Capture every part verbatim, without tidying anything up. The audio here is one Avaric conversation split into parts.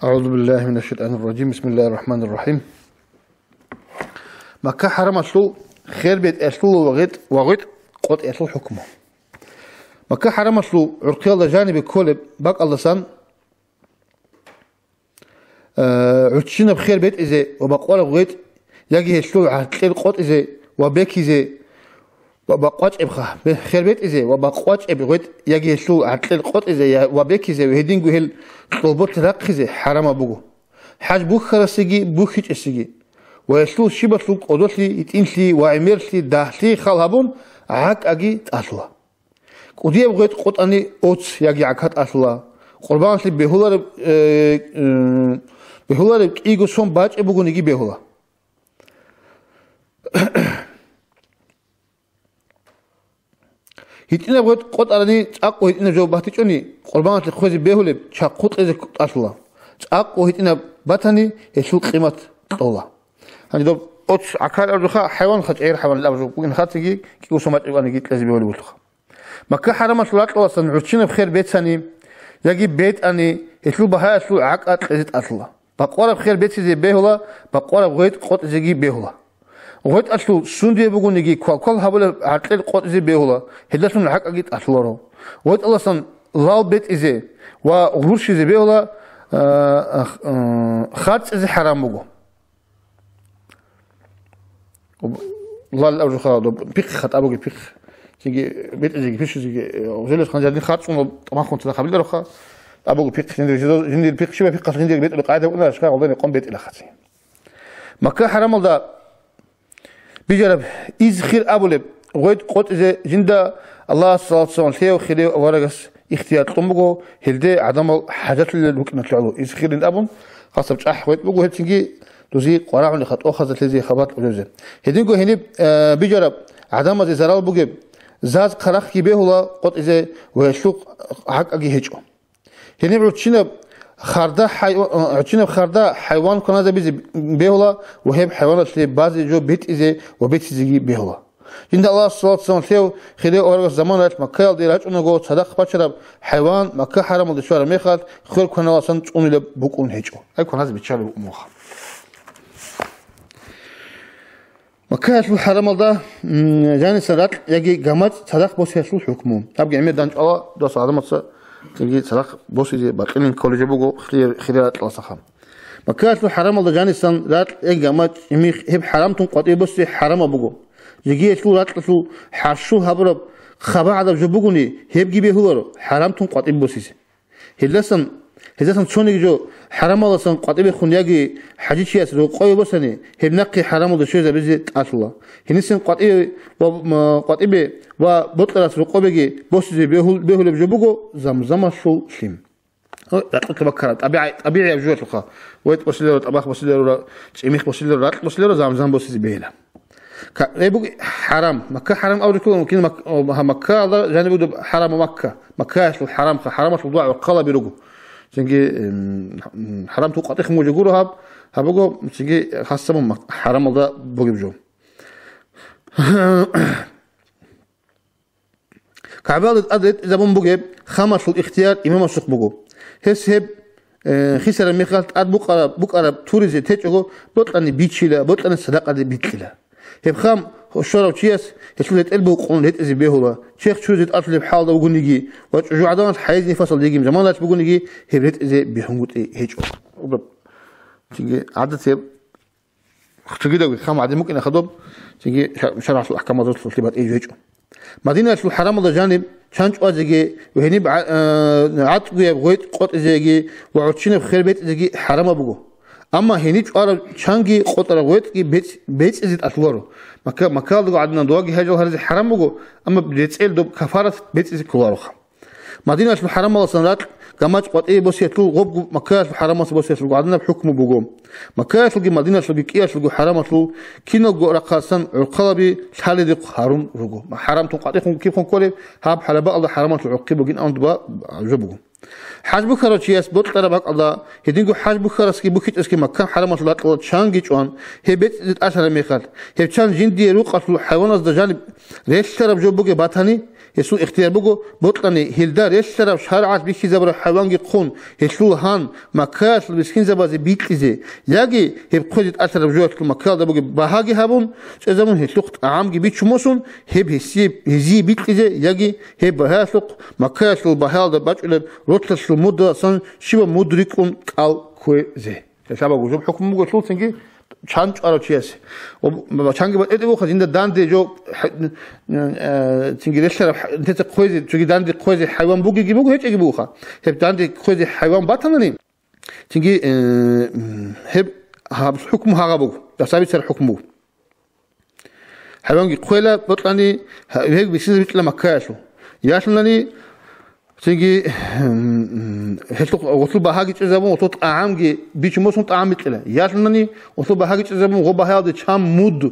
أعوذ بالله من الشيطان الرجيم. بسم الله الرحمن الرحيم. Макка хӀарамалъул хер бетӀиялъул ва гъетӀ, ва гъетӀ къотӀиялъул хӀукму. Макка хӀарамалъул гӀурхъиялда жанибе кколеб бакӀалдасан, э, гӀуччинаб хер бетӀизе ва бакъвараб гъетӀ, яги гьелъул гӀаркьел къотӀизе ва бекизе ва бакъвачӀебха, бе-, хер бетӀизе ва бакъвачӀеб гъетӀ, яги гьелъул гӀаркьел къотӀизе я-, ва бекизе ва гьединго гьел кьолболъи рахъизе хӀарамаб буго. ХӀаж бухьарасеги бухьичӀесеги ва гьелъул щибалъул кӀодолъи, гьитӀинлъи ва гӀемерлъи, дагьлъи хал гьабун, гӀакӀаги тӀалъула. КӀудияб гъветӀ къотӀани оц яги гӀака тӀалъула. Къурбаналъе бегьулареб, э, э, бегьулареб кӀиго сон бачӀеб бугониги бегьула. ГьитӀинаб гъветӀ къотӀарани цӀакъго гьитӀинаб жо батичӀони, къурбаналъе хъвезе бегьулеб чахъу кьезе тӀалъула. ЦӀакъго гьитӀинаб батани, гьелъул къимат кьола. Гьанже доб оц гӀакар абжуха, хӀайванха, чӀегӀер хӀайван абжу бугин хатиги, кӀиго сон бачӀеб бугониги кьезе бегьулеб бугелъулха. Макка хӀарамалъул ракьаласан гӀурччинаб хер бецани яги бетӀани, гьелъул багьаялъул гӀакӀа кьезе тӀалъула. Бакъвараб хер бецизе бегьула, бакъвараб гъветӀ къотӀизеги бегьула. ГъветӀалъул сундие бугониги квалквал гьабулеб гӀаркьел къотӀизе бегьула, гьелдалъун гӀакӀаги тӀалъуларо. ГъветӀаласан лал бетӀизе ва гъурщизе бегьула, а, а, а, харцӀизе хӀарам буго. Лал абжуха, доб пихъ хатӀа бугеб пихъ. Цинги бетӀизеги, пишизеги, э, гъузелес ханжардин харцӀун тӀамахун цадахъ гьабилароха. ТӀабугу пихъ, жиндир, жиндир, жиндир пихъ, щибаб пихъалъ жиндир бетӀулеб къайда букӀуна, рашха гъолдани къон бетӀила хъацин. Макка хӀарамалда бижараб изхир абулеб гъветӀ къотӀизе жинда Аллагьас саллаллагьу гӀалайгьи ва саллам лъеяв хирияв аварагас ихтияр кьун буго, гьелде гӀадамал хӀажатлъулел рукӀиналъе гӀоло. Изхирин абун, хасаб чӀахӀ гъветӀ буго, гьецинги дузи къварагӀуни хатӀохаза лъезе хабар кьулезе. Гьединго гьениб, э, бижараб гӀадамазе зарал бугеб заз-хъарахъги бегьула къотӀизе ва гьелъухъ гӀакӀаги гьечӀо. Гьениб гӀурччинаб харда хӀайва-, гӀурччинаб харда хӀайван кваназабизе бегьула ва гьеб хӀайваналъе базе жо бетӀизе ва бецизеги бегьула. Жинда Аллагьас саллаллагьу гӀалайгьи ва саллам лъеяв хирияв аварагас заманаялъ Маккаялде рачӀунаго цадахъ бачараб хӀайван Макка хӀарамалде щвараб мехалъ хвел кваналасан цӀунулеб букӀун гьечӀо. Ай кваназе биччалеб букӀун буго. Маккаялъул хӀарамалда, м, жанисан ракь яги гамачӀ цадахъ босиялъул хӀукму. Абги гӀемер данчӀвала дос гӀадамаца цинги цадахъ босизе бакьилин кколеб жо буго хириял, хириял ракьалдасаха. Маккаялъул хӀарамалда жанисан ракь яги гамачӀ, чӀимихъ, гьеб хӀарамтун къватӀибе босизе хӀарамаб буго. Жеги гьелъул ракьалъул хӀарщу гьабураб хъаба гӀадаб жо бугони, гьебги бегьуларо хӀарамтун къватӀибе босизе. Гьелдасан, гьелдасан цониги жо хӀарамалдасан къватӀибехун яги хӀажичияс рокъове босани, гьеб нахъе хӀарамалда щвезабизе тӀалъула. Гьенисин къватӀибе ва, м, къватӀибе ва бокьарас рокъобеги босизе бегьул-, бегьулеб жо буго замзамалъул лъим. О, ракьулъ баккараб, тӀабигӀи-, тӀабигӀияб жоялъулха. ВетӀ босиларо, тӀабахъ босиларо, ра-, чӀимихъ босиларо, ракь босиларо, замзам босизе бегьила. Ка-, гьеб буго хӀарам. Макка хӀарам абулеб ккола, мумкин, Мак-, о, гьа, Маккаялда жаниб буго хӀарам Макка. Маккаялъул хӀарамха, хӀарамалъул дугӀа ва хъалаби руго. Цинги, м, хӀарамтул къватӀихъ мужа гуро гьаб, гьаб буго, цинги хасабун Мак-, хӀарамалда бугеб жо. КагӀбаялда тӀад ретӀизабун бугеб хамалъул ихтияр имамасухъ буго. Гьес гьеб, э, хисараб мехалъ тӀад букъараб, букӀараб туризе течӀого, бокьани бичила, бокьани садакъаде бикьила. Гьеб хам щварав чияс гьелъул ретӀел букъун ретӀизе бегьула, черх чуризе тӀалъулеб хӀалда вугониги ва чӀужугӀаданалъ хӀайз-нифасалда йигин заманалъ бугониги гьеб ретӀизе бегьунгутӀи гьечӀо. Цинги гӀадатияб Цогидавги хъам гӀадин букӀина хадуб, цинги ша-, шаргӀалъул ахӀкамазулъулъе батӀияб гьечӀо. Мадинаялъул хӀарамалда жаниб чан чӀвазеги ва гьениб гӀа-, э, гӀатӀгуяб гъветӀ къотӀизеги ва гӀурччинаб хер бетӀизеги хӀарамаб буго. Амма гьениб чӀвараб чанги къотӀараб гъветӀги бецӀ-, бецӀизе тӀалъуларо. Макка-, Маккаялдаго гӀадинан дугьаги гьажал гьаризе хӀарам буго, амма рецӀел доб кафарат бецӀизе кколароха. Мадинаялъул хӀарамаласан ракь гамачӀ къватӀибе босиялъул гъобгу Маккаялъул хӀарамалъ босиялъулго гӀадинаб хӀукму буго. Маккаялъулги Мадинаялъулги кӀиялъулго хӀарамалъул киналго рахъалъан гӀурхъалаби лъалидихъ гьарун руго. ХӀарамтун къватӀихъун кибхъун кколеб, гьаб хӀалабаалда хӀарамалъул гӀурхъи бугин абун дуба жо буго. ХӀаж бухьарав чияс бокьараб бакӀалда, гьединго хӀаж бухьарасги бухьичӀесги Макка хӀарамалъул ракьалда чанги чӀван, гьеб бецӀизе тӀалъараб мехалъ, гьеб чан жиндие рукъалъул хӀайваназда жаниб релълъараб жо бугеб батани, Гьесул ихтияр буго бокьани гьелда релълъараб шаргӀалъ бихьизабураб хӀайванги хъун, гьелъул гьан Маккаялъул мискинзабазе бикьизе, яги гьеб хъвезе тӀалъараб жоялъул Маккаялда бугеб багьаги гьабун, чӀезабун, гьелъухъ тӀагӀамги бичун босун, гьеб гьесие, гьезие бикьизе, яги гьеб багьаялъухъ Маккаялъул багьаялда бачӀунеб ролъалъул мудаласан щибаб муд рикӀкӀун кӀал кквезе. Лъабаб жо хӀукму буго лъуцинги чан чӀварав чиясе. Ва чанги батӀетӀе буха, жинда данде жо, э, цинги релълъараб, нтеца хъвезе, цоги данде хъвезе хӀайван бугеги буго, гьечӀеги буха. Гьеб данде хъвезе хӀайван батанани, цинги, э, гьеб гьаб хӀукму гьагъа буго, гьабсабицар хӀукму буго. ХӀайванги хъвела бокьани, гьеб бисизе бикьила Маккаялъул. Ялъунани, цинги, гьелъухъ гъолъул багьаги чӀезабун, гъолъул тӀагӀамги бичун босун тӀагӀам бикьила. Ялъунани, гъолъул багьаги чӀезабун, гъо багьаялде чан муд,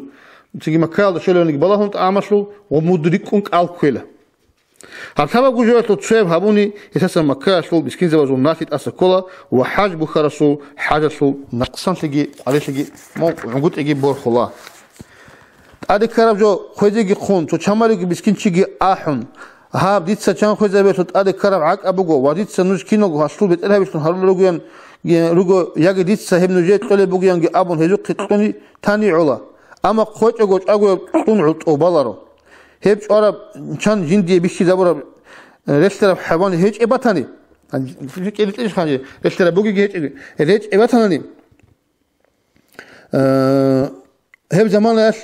цинги Маккаялда щолеваниги балагьун тӀагӀамалъул, гъо муд рикӀкӀун кӀал кквела. Гьаб лъабаб жоялъул цояб гьабуни, гьесасан Маккаялъул мискинзабазул налъи тӀаса ккола ва хӀаж бухьарасул хӀажалъул накъсанлъиги къварилъиги гӀунгутӀиги борхула. ТӀаде ккараб жо хъвезеги хъун, цо чамалиги мискинчиги ахӀун, гьаб, дица чан хвезабиялъул тӀаде ккараб гӀакӀаб буго ва дица нуж киналго гьалъул бетӀергьабилъун гьарулел ругоян, руго, яги дица гьеб нужее кьолеб бугеянги абун гьезухъе кьуни тани гӀола. Амма хъвечӀого чӀагояб кьун гӀутӀубаларо. Гьеб чӀвараб чан жиндие бихьизабураб, э, релълъараб хӀайван гьечӀеб батани, релълъараб бугеги гьечӀеги, речӀеб батанани, э, гьеб заманаялъ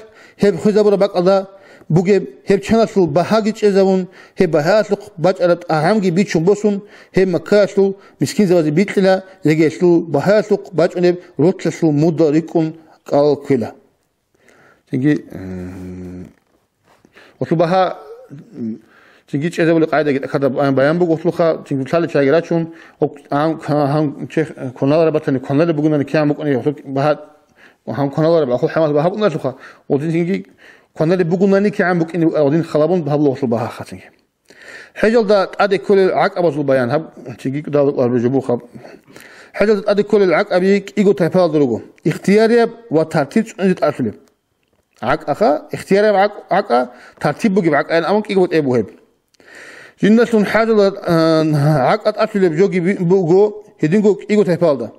гьеб хвезабураб бакӀалда бугеб гьеб чаналъул багьаги чӀезавун, гьеб багьаялъухъ бачӀараб тӀагӀамги бичун босун, гьеб Маккаялъул мискинзабазе бикьила, яги гьелъул багьаялъухъ бачӀунеб ролъалъул мудал рикӀкӀун кӀал кквела. Цинги, э, гъолъул багьа, м, цинги чӀезабулеб къагӀидаги тӀахьазда баян, баян буго гъолъулха, цинги лъалел чагӀи рачун, гъо-, гьан, гьан, гьан чех-, кваналареб батани, кваналеб бугони кигӀан букӀуни, гъолъул багьа, гьан кваналареб, гъолъул хӀамал багьа букӀуналъулха, гъодин цинги кваналеб бугунани кигӀан букӀине, гъодин халабун гьабула гъолъул багьаха цинги. ХӀежалда тӀаде кколел гӀакӀабазул баян гьаб, цинги кӀудал арбужу буха. ХӀежалда тӀаде кколел гӀакӀаби кӀиго тайпаялда руго: ихтиярияб ва тартиб цӀунизе тӀалъулеб. ГӀакӀаха, ихтиярияб гӀакӀ-, гӀакӀа, тартиб бугеб гӀакӀаян абун кӀиго тӀе бугеб. Жиндалъун хӀажалда, а, гӀакӀа тӀалъулеб жоги би-, буго гьединго кӀиго тайпаялда.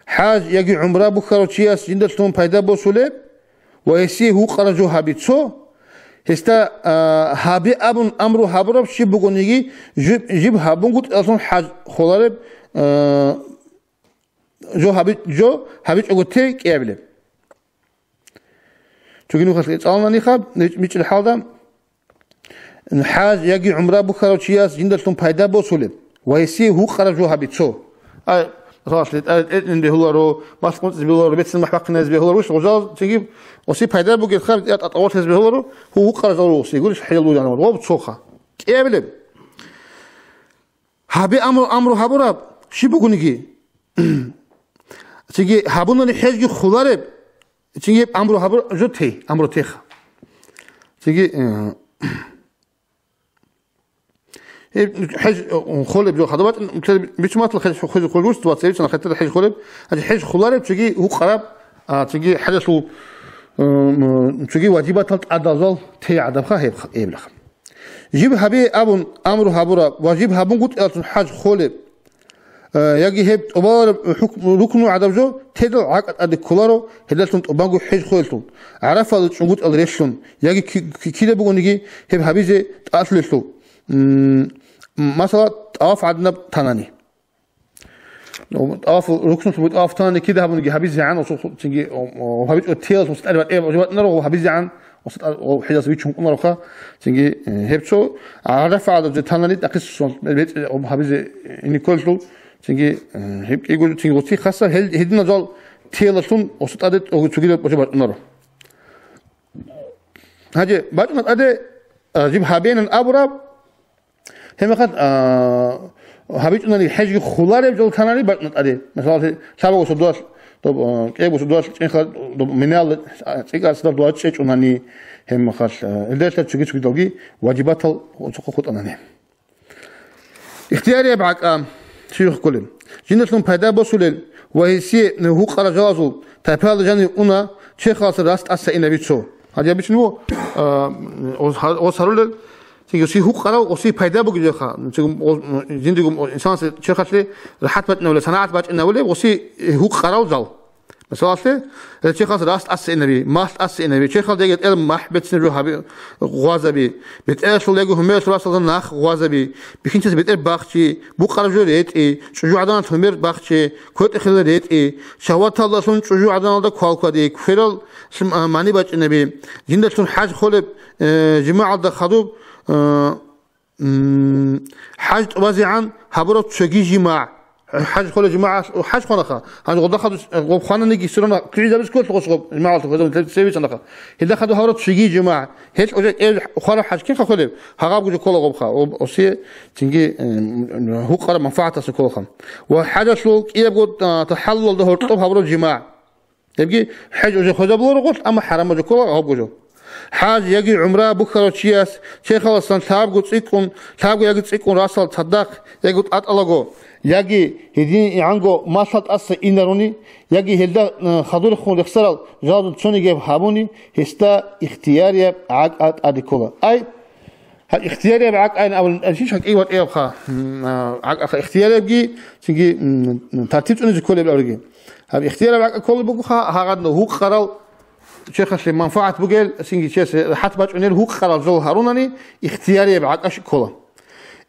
ХӀаж яги гӀумра бухьарав чияс жиндалъун пайда босулеб ва гьесие гьукъараб жо гьаби цо, гьесда, а, гьабе абун амру гьабураб щиб бугониги, жиб, жиб гьабунгутӀиялъун хӀаж холареб, а, жо гьаби-, жо гьабичӀого те кӀиабилеб. Цоги нухалъ цӀалунаниха, мич-, мичӀил хӀалда, хӀаж яги гӀумра бухьарав чияс жиндалъун пайда босулеб ва гьесие гьукъараб жо гьаби цо. Ай, масалалъе, тӀа-, тӀетӀнин бегьуларо, мас къунцӀизе бегьуларо, бецин махӀ бахъиназе бегьуларо, гъожал цинги оси пайда бугеб хаб, я тӀатӀавалъизе бегьуларо, гьу гьукъараб жал ругъуси, гурищ хӀел бугӀан, гъоб цоха. КӀиабилеб. Гьабе амру, амру гьабураб щиб бугониги. Цинги гьабунани хӀежги хулареб, цинги амру гьабур-, жо тей, амру теха. Цинги, э, э, хӀеж, э, холеб жо хадабатӀ, бицуматла хӀеж, хӀеж холеб, гурс, двадцать девять хӀеж холеб, хӀеж хулареб, цинги гьукъараб, а, цинги хӀежалъул, э, м, цинги ваджибатал тӀадал жал тей гӀадабха гьеб, гьеб лаха. Жиб гьабе абун амру гьабураб ва жиб гьабунгутӀиялъун хӀаж холеб, э, яги гьеб тӀубалараб хӀукм-, рукну гӀадаб жо тедал гӀакӀа тӀаде кколаро, гьелдалъун тӀубанго хӀеж хоялъул, ГӀарафалда чӀунгутӀал релълъун, яги ки-, ки-, кида бугониги гьеб гьабизе тӀалъулелъул, м, масала, тӀаваф гӀадинаб танани. ТӀаваф, рукнул буго тӀаваф танани кида гьабуниги гьабизегӀан, осухъ-, цинги, о, о, гьабичӀо тиялъул стӀари батӀе-, батӀинаро гьабизегӀан, ос-, о, хӀилас вичун кӀунароха, цинги, э, гьеб цо ГӀарафа гӀадаб же танани тӀахъиссон бецӀ-, о, гьабизе иникколлъул, цинги, э, гьеб кӀиго, цинги гъоци хасса гьел-, гьединал жал тиялалъун осу тӀаде тӀоги цогидал бачӀунаро. Гьанже бачӀуна тӀаде, а, жиб гьабейнан абураб, Гьебмехалъ, а, гьабичӀунани хӀежги хулареб жо танани бачӀуна тӀаде. Масала, лъабаго содуялъ, доб, а, кӀиябго содуялъ чӀинхъа доб минаялда, а, цӀикӀкӀарасда дуа чӀечӀунани, гьебмехалъ, а, гьелдалъ цоги-цогидалги ваджибатал цохъо хутӀанани. Ихтиярияб гӀакӀа, ширх кколеб. Жиндалъун пайда босулел ва гьесие гьукъарал жалазул тайпаялда жанив уна, черхаласа рас тӀаса инаби цо. Гьадин абичӀун вуго, а, ос-, ос гьарулел, Цинги гъосие гьукъарав, гъосие пайда бугеб жоха. Цинги гъо-, жиндиего инсанасда черхалъе рахӀат бачӀинавулеб, санагӀат бачӀинавулеб гъосие гьукъарав жал. Мисалалъе, гьев черхалъ рас тӀаса инаби, малъ тӀаса инаби, черхалда яги бетӀер махӀ бецинаб жо гьаби, гъвазаби, бетӀералъул яги гьумералъул расалда нах гъвазаби, бихьинчияс бетӀер бахчи, букъараб жо ретӀи, чӀужугӀаданалъ гьумер бахчи, кветӀехъила ретӀи, шагьваталдалъун чӀужугӀаданалда квалквади, кверал мани бачӀинаби, жиндалъун хӀаж холеб, э, жимагӀалда хадуб, э, М, хӀаж тӀубазегӀан гьабураб цоги жимагӀ. ХӀаж хвела жимагӀ, хӀаж хванаха. Гьанже гъодахъа дус-, гъоб хвананиги, все равно кигӀизабиз кколъ гъос гъоб жимагӀалъухъ, гьезаб нилъер цеве цанаха. Гьелда хадуб гьабураб цоги жимагӀ. Гьел уже кӀел хвараб хӀаж кинха хвелеб? Гьагъаб гужа ккола гъобха. Об-, осе цинги, м, гьукъараб манфагӀатаса кколаха. Ва хӀажалъул кӀиябго, а, тахӀаллулалда гьоркьоб гьабураб жимагӀ. Гьебги хӀеж уже хвезабуларо гъолъ, амма хӀарамаб жо ккола гьабго жо. ХӀаж яги гӀумра бухьарав чияс черхаласан лъабго цӀикӀкӀун, лъабго яги цӀикӀкӀун расал цадахъ яги тӀатӀалаго, яги гьедин игӀанго малъал тӀаса инаруни, яги гьелда, э, хадурехун рехсарал жалазул цониги гьаб гьабуни, гьесда ихтиярияб гӀакӀа тӀаде ккола. Ай, Гьаб ихтиярияб гӀакӀайин абун, гьанчи чанкӀи ватӀиябха, м, а, гӀакӀаха ихтияриябги, цинги, м, тартиб цӀунизе кколеб абуриги. Гьаб ихтиярияб гӀакӀа кколеб бугоха, гьагъадна гьукъарал чехалъе манфагӀат бугел, цинги чес рахӀат бачӀунел гьукъарал жол гьарунани ихтиярияб гӀакӀа щ-, ккола.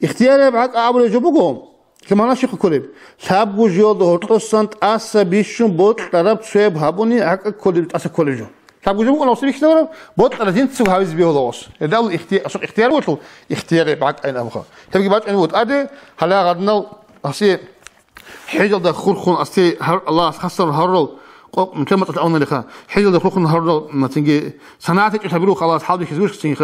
Ихтиярияб гӀакӀа абулеб жо буго, Лъимана щихъа кколеб? Лъабго жоялда гьоркьосан тӀаса бищун бокьараб цояб гьабуни гӀакӀа кколеб, тӀаса кколеб жо. Лъабго жо букӀана гъосе бихьидавараб, бокьараб жинцаго гьавизе бегьула гъос. Гьелда абула ихтия-, асухъ ихтияр бугелъул, ихтиярияб гӀакӀайин абуха. Гьебги бачӀунеб бутӀа де, гьале гъадинал гьасе хӀежалда хурхун асте гьар-, Аллагьас хассан гьарурал къокъ нилъер мацӀалъ авуналиха. ХӀежалда хурхун гьарурал, м, цинги СанагӀат гьечӀо лъабируха Аллагьас хӀалбихьизе гурищ, цин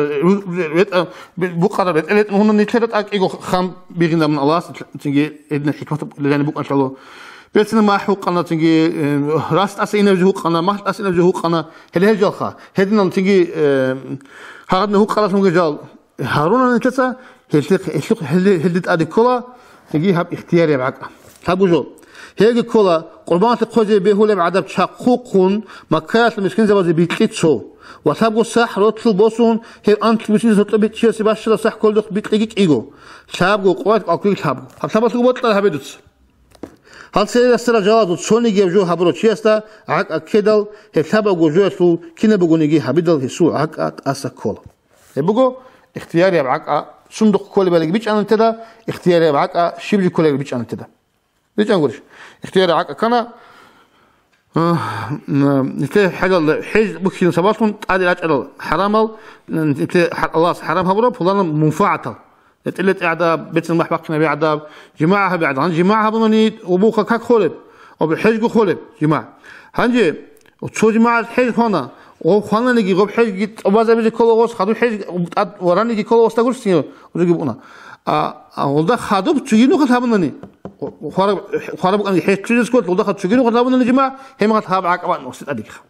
ретӀа, букъараб ретӀел ретӀун гьуна нилъер ретӀа кӀиго хам бигьинабун Аллагьас, цинги гьедина хӀикмат лъани букӀанлъало. Берцина махӀ гьукъана, цинги, э, рас тӀаса инаб жо гьукъана, малъ тӀаса инаб жо гьукъана, гьеле гьел жалха. Гьединан цинги, э, гьагъадна гьукъаралъунги жал. Гьарунал нилъеца гьелъихъ-, гьелъухъ-, гьелде-, гьелде тӀаде ккола, цинги гьаб ихтиярияб гӀакӀа. Лъабго жо. Гьебги ккола, къурбаналъе хъвезе бегьулеб гӀадаб чахъухъун Маккаялъул мискинзабазе бикьи цо, ва лъабго сахӀ ротлъул босун, гьеб анлъго мискинзабаз гьоркьоб бичӀчӀиялъе бащараб сахӀ кколдухъ бикьиги кӀиго, лъабго къоялъ кӀалкквеги лъабго. Гьаб лъабалъго бокьараб гьабе дуца. Гьал цересарал жалазул цониги гьаб жо гьабурав чиясда гӀакӀа ккедал, гьеб лъабабго жоялъул кинаб бугониги гьабидал гьесул гӀакӀа тӀаса ккола. Гьеб буго ихтиярияб гӀакӀа, сундухъ кколебалиги бичӀчӀана нилъеда, ихтиярияб гӀакӀа щиб жо кколебали бичӀчӀана нилъеда. БичӀчӀан гурищ? Ихтиярияб гӀакӀа ккана, а, м, нилъер хӀежалда, хӀеж бухьине сабаблъун тӀаде рачӀарал хӀарамал, нилъер хӀа-, Аллагьас хӀарам гьабураб пуланаб мунфагӀатал. РетӀел ретӀи гӀадаб, бецин махӀ бахъинаби гӀадаб, жимагӀ гьаби гӀадаб. Гьанже жимагӀ гьабунани, убухъа как холеб? Ва хӀежго холеб жимагӀ? Гьанже цо жимагӀ хӀеж хвана, гъоб хвананиги, гъоб хӀежги тӀубазабизе ккола гъос, хадуб хӀеж тӀад вараниги ккола гъосда гурсин, узуги букӀуна. А, а, гъолда хадуб цуги нухалъ гьабунани, хвараб, хвараб букӀаниги хӀеж цуги нухалъ, гъолда хадуб цуги нухалъ гьабунани жимагӀ, гьеб мехалъ гьаб гӀакъабаъни гъосде тӀадегиха.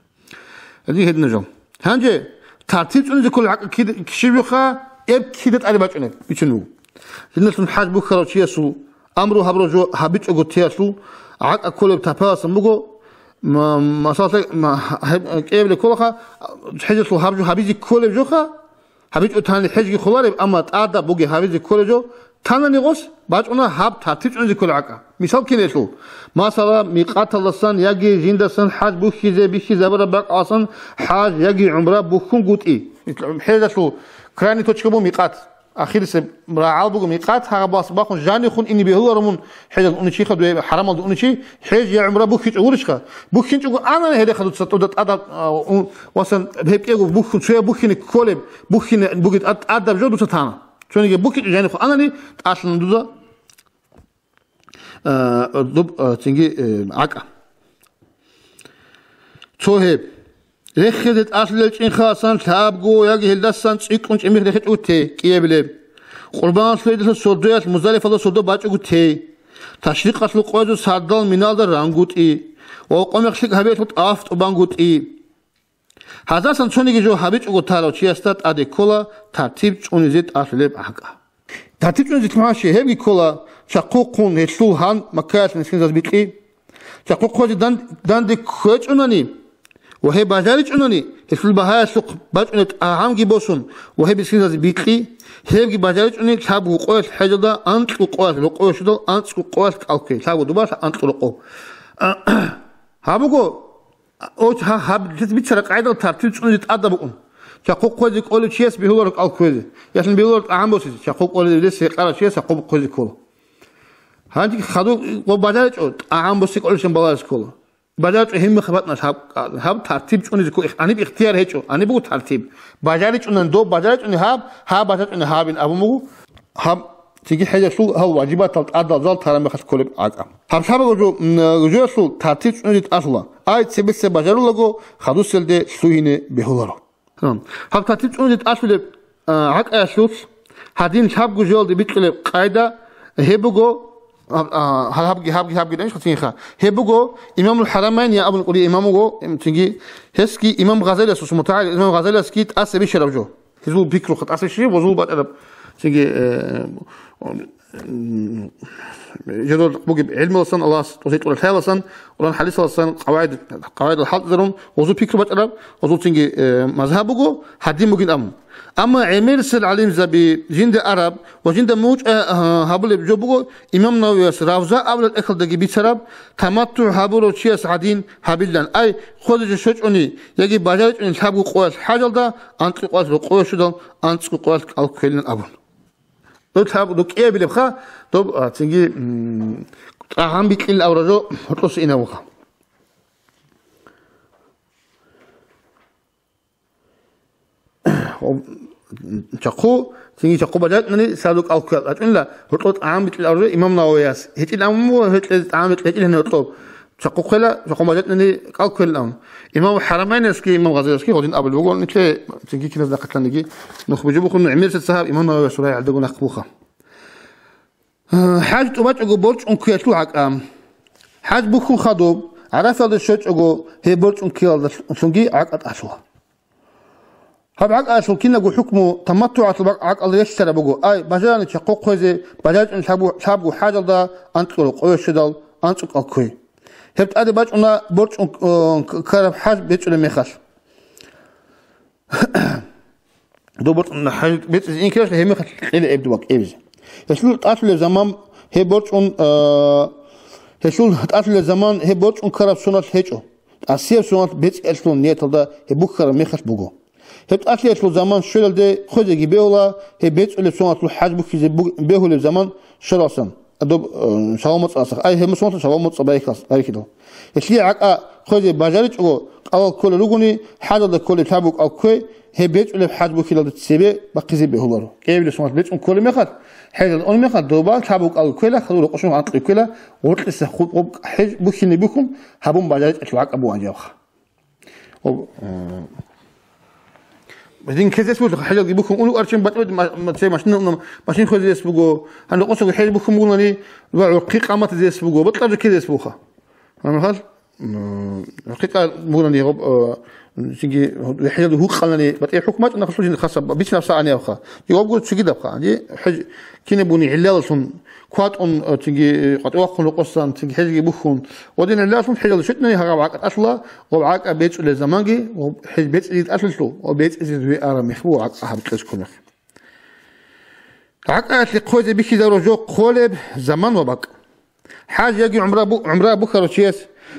Гьедин гьедина жо. Гьанже тартиб цӀунизе ккола гӀакъа кид-, щиб жоха, эб кида тӀаде бачӀунеб, бичун буго. Диналъун хӀаж бухьарав чиясул амру гьабураб жо гьабичӀого теялъул гӀакъа кколеб тапаласан буго, ма-, масалалъе, ма-, гьеб-, кӀиябилеб кколаха, хӀежалъул гьаб жо гьабизе кколеб жоха, ГьабичӀо тани хӀежги холареб, амма тӀадаб бугеб гьабизе кколеб жо, танани гъос бачӀуна гьаб тартиб чӀунзе кколеб гӀакъа. Мисал кинелъул, масала, микъаталдасан яги жиндасан хӀаж бухьизе бихьизабураб бакӀалдасан хӀаж яги гӀумра бухьунгутӀи. ХӀежалъул крайний точка буго микъат. Ахирисеб рагӀал буго микъат, гьагъаб бас бахун жанихун ине бегьуларо мун хӀежалде унев чиха, дуе хӀарамалде унев чи, хӀеж я гӀумра бухьичӀо гурищха? БухьинчӀого анани гьелеха дуца тӀуда тӀадаб, а, ун, васан гьеб кӀиго бухьун, цояб бухьине кколеб, бухьине бугеб тӀад-, тӀадаб жо дуца тана. Цониги бухьичӀо жанихъ анани, тӀалъана дуда, а, дуб, а, цинги, э, гӀакӀа. Цо гьеб. Рехизе тӀалъулел чӀинхъасан лъабго яги гьелдасан цӀикӀкӀун чӀимих рехичӀого те, кӀиябилеб. Къурбан лъугӀидалъул сордоялъ Муздалифалда сордо бачӀого те. Ташрикъалъул къоязул сардал Миналда рангутӀи ва къо-мех лъикӀ гьабиялъул тӀаф тӀубангутӀи. Гьадасан цониги жо гьабичӀого тарав чиясда тӀаде ккола тартиб чӀунизе тӀалъулеб гӀакӀа. Тартиб чӀунизе лъугьа-, щай гьебги ккола, чахъухъун гьелъул гьан Маккаялъ мискинзабаз бикьи. Чахъухъ хъвезе дан-, данде кквечӀунани, Ва гьеб бажаричӀунани, гьелъул багьаялъухъ бачӀунеб тӀагӀамги босун ва гьеб мискинзазе бикьи, гьебги бажаричӀуни лъабго къоялъ хӀежалда анкьго къоялъ рокъове щудал анцӀго къоялъ кӀал ккве, лъабго дубалъ анкьго рокъов. Гьаб буго, о, гьа-, гьаб бицара къайдал тартиб цӀунизе тӀадаб букӀун. Чахъу хъвезе кӀолев чияс бегьуларо кӀал кквезе, ялъун бегьуларо тӀагӀам босизе, чахъу кӀолев рес гьекъарав чияс чахъу хъвезе ккола. Гьанже хадуб бажаричӀо, тӀагӀам босе кӀолелъан балагьизе ккола. БажаричӀо гьеб мехалъ батӀана гьаб, гьаб тартиб цӀунизе ккола, гьаниб ихтияр гьечӀо, гьаниб буго тартиб. БажаричӀунан доб бажаричӀуни гьаб, гьаб бажаричӀуни гьабин абун буго. Гьаб, цинги хӀежалъул гьал ваджибатал тӀадал зал тараб мехалъ кколеб гӀакӀа. Гьаб лъабабазул, м, жоялъул тартиб цӀунизе тӀалъула. Ай, цебесеб бажарулаго, хадуселде лъугьине бегьуларо. Гьаб тартиб цӀунизе тӀалъулеб, а, гӀакӀаялъулъ гьадин лъабго жоялде бикьулеб къайда гьеб буго, а, а, гьабги, гьабги, гьабги, гьабги, гьабги, гьабги, гьабги, гьеб буго Имамул ХӀарамайн я абун кӀури имам вуго, м, цинги гьесги имам Гъазалиясул, мутагӀалим имам Гъазалиясги тӀаса бищараб жо. Гьезул пикруха тӀаса щиб, гьезул бачӀараб, цинги, э, м, жодор бугеб гӀилмуласан, Аллагьас тӀосе кьурал хӀеласан, Къуран хӀадисаласан, къавагӀид-, къавагӀидал хӀалтӀизарун, гьезул пикру бачӀараб, гьезул цинги, э, мазгьаб буго, гьадин бугин абун. Амма гӀемерисел гӀалимзаби жинда араб ва жинда мучӀа, а, гьабулеб жо буго, имам Нававияс Равза абулеб тӀехьалдаги бицараб, таматтугӀ гьабурав чияс гӀадин гьабилан, ай, хъвезе жо щвечӀони яги бажаричӀони лъабго къоялъ хӀежалда, анцӀго къоялъ рокъове щудал, анцӀго къоялъ кӀал кквелин абун. Доб лъаб-, доб кӀиабилебха, доб, а, цинги, м, тӀагӀам бикьилин абураб жо гьоркьоса инабуха. Чахъу, цинги чахъу бажаритӀани саду кӀал кквел. АчӀунила, гьоркьоб тӀагӀам бикьилин абураб жо имам Нававияс. ГьечӀилан абун буго, гьечӀезе тӀагӀам бикьи-, гьечӀилан гьоркьоб. Чахъу хъвела, чахъу бажаритӀани кӀал кквелин абун. Имам ХӀарамайнасги, имам Гъазалиясги гьадин абулеб буго, нилъее цинги киназ нахъатлъаниги нух бижи бухун, гӀемерисел сахаб имам Нававияс рагӀи гӀадабун ахъ буха. ХӀаж тӀубачӀого борчӀун ккеялъул гӀакӀа. ХӀаж бухьун хадуб, ГӀарафалде щвечӀого гьеб борчӀун ккеялдалъунги гӀакӀа тӀалъула. Гьаб гӀакӀаялъул кинабго хӀукму таматтугӀалъул бакӀ-, гӀакӀал релълъараб буго, ай, бажарани чахъу хъвезе, бажаричӀони лъабго, лъабго хӀежалда анкьго рокъове щведал анцӀго кӀал ккве. Гьеб тӀаде бачӀуна борчӀун, э, к-, ккараб хӀаж бецӀулеб мехалъ. Доб борчӀун хӀаж бецӀизе инкаралъ гьеб мехалъ кьела гьеб доб бакӀ кӀвезе. Гьелъул тӀалъулеб заман гьеб борчӀун, а, гьелъул тӀалъулеб заман гьеб борчӀун ккараб соналъ гьечӀо. ТӀасияб соналъ бецӀиялъул нияталда гьеб бухьараб мехалъ буго. Гьеб тӀалъиялъул заман щвелалде хъвезеги бегьула, гьеб бецӀулеб соналъул хӀаж бухьизе буг-, бегьулеб заман щвелалсан. Доб, э, шалал моцӀалъ, ай, гьеб мусулманлъун шалал моцӀ байхьидал, байхьидал. Гьелъие гӀакӀа хъвезе бажаричӀого, кӀалал кколел ругони, хӀажалда кколеб лъабго кӀал ккве, гьеб бецӀулеб хӀаж бухьилалда цебе бахъизе бегьуларо. КӀиабилеб соналъ бецӀун кколеб мехалъ, хӀежалда унеб мехалъ, доба лъабго кӀал кквела, хадур рокъов щун анкьго кквела, гъоркьиса хутӀ гъоб хӀеж бухьине бухьун, гьабун бажаричӀелъул гӀакӀа бугӀан жавха. Гьоб, э, гьедин ккезес буго, хӀежалги бухьун, унуг арчин батӀа-, ма-, ма-, цей машин, машин хвезес буго, гьанже къосаго хӀеж бухьун бугони, ва гӀурхъи къаматизес буго, бокьараб жо ккезес буха. Гьанже хал, м, гӀурхъи къа-, бугони, гьоб, э, цинги хӀежалги гьукъанани, батӀи хӀукму бачӀана хасулъин хаса, бицинаб сагӀани абха. Жаваб гуро цигидабха. Гьанже хӀеж кинаб бугони гӀиллалъун, КватӀун, э, цинги, э, къватӀивахъун рокъосан, цинги хӀежги бухьун. Ва дин гӀиллалъун хӀежалде щвечӀони гьагъаб гӀакӀа тӀалъула, ва гӀакӀа бецӀулеб заманги, ва хӀеж бецӀизе тӀалъулъул, ва бецӀизе дуе араб мехалъ буго гӀакӀа гьаб кьез кколеб. ГӀакӀаялъе хъвезе бихьизарураб жо хъолеб заман ва бакӀ. ХӀаж яги гӀумра бу-, гӀумра бухьарав чияс